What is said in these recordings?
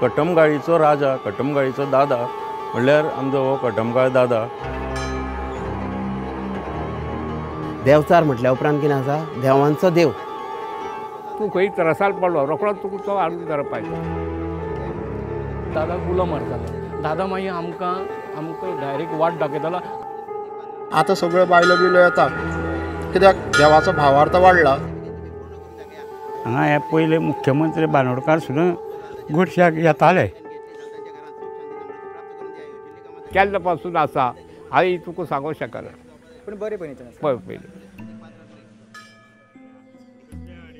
कटमगाळीचो राजा, कटमगाळीचो दादा म्हणल्यार आमचो हो कटमगाळ दादा। देवचार म्हटल्या उपरांत कितें आसा, देवांचो देव। तूं खंय त्रासार पडलो रोखडोच तुका तो हाडून धरपाक। दादा उलो मारतालो, दादा मागीर आमकां आमकां डायरेक्ट वाट दाखयतालो। आतां सगळ्यो बायलो बियलो येता कित्याक देवाचो भावार्थ वाडला। हांगा हे पयले मुख्यमंत्री बांदोडकार सुद्दां गोडश्याक येताले। केन्ना पासून आसा हांव तुका सांगूंक शकना, पूण बरें पयलींच्यान पळय पयलीं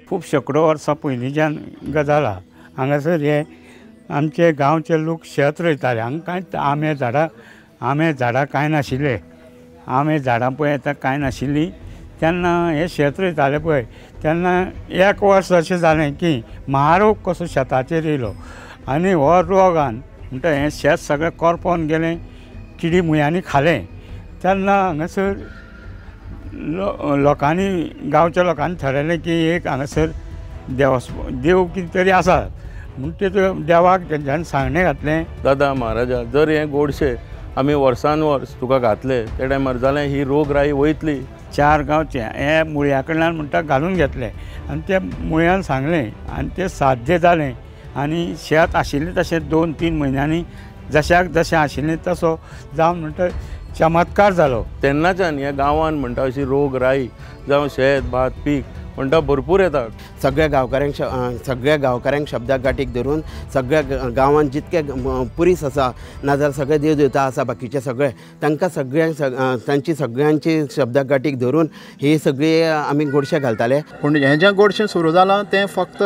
खूब शेंकडो वर्सां पयलींच्यान गजाल आहा। हांगासर हे आमचे गांवचे लोक शेत रोयताले। हांगा कांय आंबे झाडां, आंबे झाडां कांय नाशिल्ले, आंबे झाडां पळय आतां कांय नाशिल्लीं। तेन्ना हे शेत रोयताले पळय तेन्ना एक वर्स अशें जालें की म्हारोग कसो शेताचेर येयलो आनी हो रोगान म्हणटा हें शेत सगळें करपोन गेलें, किडी मुयांनी खालें। तेन्ना हांगासर लोकांनी, गांवच्या लोकांनी थारायलें की एक हांगासर देव कितें तरी आसा म्हूण ते देवाक तेंच्यांनी सांगणें घातलें। दादा महाराजा, जर हें गोडशें आमी वर्सान वर्स तुका घातलें त्या टायमार जाल्यार ही रोगराई वयतली। चार गांवचे हे मुळ्या कडल्यान म्हणटा घालून घेतलें आनी ते मुळ्यान सांगलें आनी तें साध्य जालें आनी शेत आशिल्लें तशें 2-3 म्हयन्यांनी जशाक जशें आशिल्लें तसो जावन म्हणटा चमत्कार जालो। तेन्नाच्यान ह्या गांवान म्हणटा अशी रोगराई जावं शेत भात पीक म्हणटा भरपूर येता। सगळ्या गांवकाऱ्यांक, सगळ्या गांवकाऱ्यांक शब्दाक गांठीक धरून सगळ्या गांवांत जितके पुरीस आसा नाजाल्यार सगळे देव देवता आसा बाकीचे सगळे तांकां सगळ्यांक तांची सगळ्यांची शब्दाक गांठीक धरून ही सगळी आमी गोडशें घालताले। पूण हें जें गोडशें सुरू जालां तें फक्त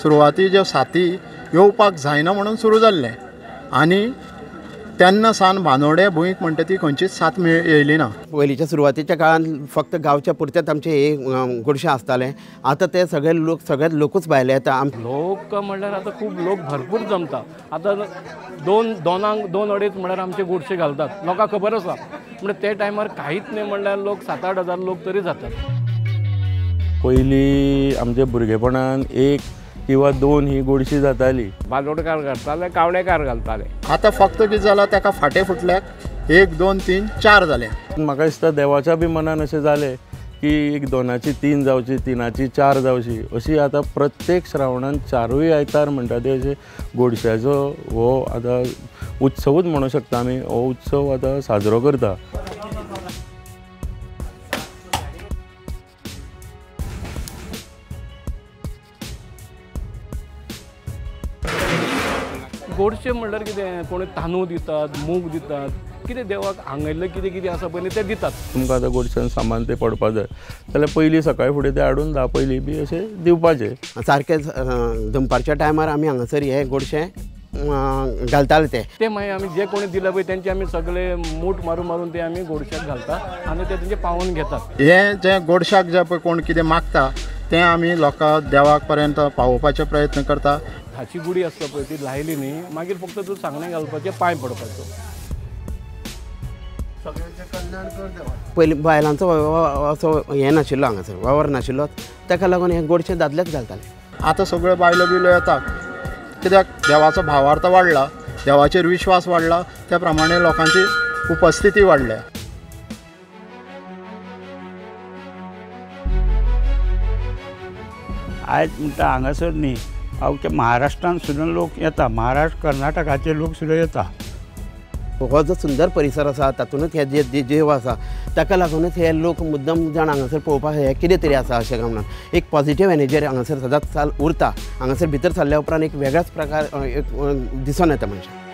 सुरवाती ज्यो साथी येवपाक जायना म्हणून सुरू जाल्लें आनी तेन्ना सान बांदोडे भुंयक म्हणटा ती खंयचीच साथ येयली ना। पयलींच्या सुरवातेच्या काळांत फक्त गांवच्या पुरतेच आमचें हे गोडशें आसतालें। आतां ते सगळे लोक, सगळे लोकूच भायले येता। लोक म्हणल्यार आतां खूब लोक भरपूर जमता। आतां दोन अडेच म्हणल्यार आमचे गोडशे घालतात, लोकांक खबर आसा। म्हणल्यार ते टायमार कांयच न्हय म्हणल्यार लोक 7-8 हजार लोक तरी जातात। पयलीं आमच्या भुरगेपणान 1 किंवा 2 ही गोडशी जाताली। बांदोडकार घालताले, कावणेकार घालताले। आतां फक्त कितें जालां ताका फाटे फुटल्याक 1, 2, 3, 4 जाले। म्हाका दिसता देवाच्या बी मनान अशें जालें की 1 2ची 3 जावची, 3ची 4 जावची, अशी आतां प्रत्येक श्रावणान 4 आयतार म्हणटा ते अशे गोडश्याचो हो आतां उत्सवूच म्हणूंक शकता आमी, हो उत्सव आतां साजरो करता। गोडशें म्हणल्यार कितें, कोणी तांदूळ दितात, मूग दितात, कितें देवाक आंगयल्लें कितें कितें आसा पळय तें दितात। तुमकां आतां गोडश्यान सामान तें पडपा जाय जाल्यार पयलीं सकाळी फुडें तें हाडून 10 पयलीं बी अशें दिवपाचें। सारकें दनपारच्या टायमार आमी हांगासर हें गोडशें घालताले। ते ते मागीर आमी जे कोणी दिले पळय तेंचे आमी सगळे मूठ मारून मारून ते आमी गोडश्याक घालता आनी ते तेंचे पावोवन घेतात। हें जें गोडश्याक जें पळय कोण कितें मागता तें आमी लोकांक देवाक पर्यंत पावोवपाचो प्रयत्न करता। धाची गुडी आसता पळय ती लायली न्ही, मागीर फक्त तूं सांगणें घालपाचें, पांय पडपाचो। पयलीं बायलांचो असो हें नाशिल्लो, हांगासर वावर नाशिल्लो, ताका लागून हें गोडशें दादलेच घालताले। आतां सगळ्यो बायलो बियलो येता कित्याक देवाचो भावार्थ वाडला, देवाचेर विश्वास वाडला, त्या प्रमाणे लोकांची उपस्थिती वाडल्या। आयज म्हणटा हांगासर न्ही अवघ्या महाराष्ट्रान सुद्दां लोक येता, महाराष्ट्र कर्नाटकाचे लोक सुद्दां येता। हो जो सुंदर परिसर आसा तातूंतच हे जे देव आसा ताका लागूनच हे लोक मुद्दम जाण हांगासर पळोवपाक हें कितें तरी आसा अशें काय म्हणून एक पॉझिटीव एनर्जी हांगासर सदांच उरता। हांगासर भितर सरल्या उपरांत एक वेगळाच प्रकार एक दिसून येता मनशाक।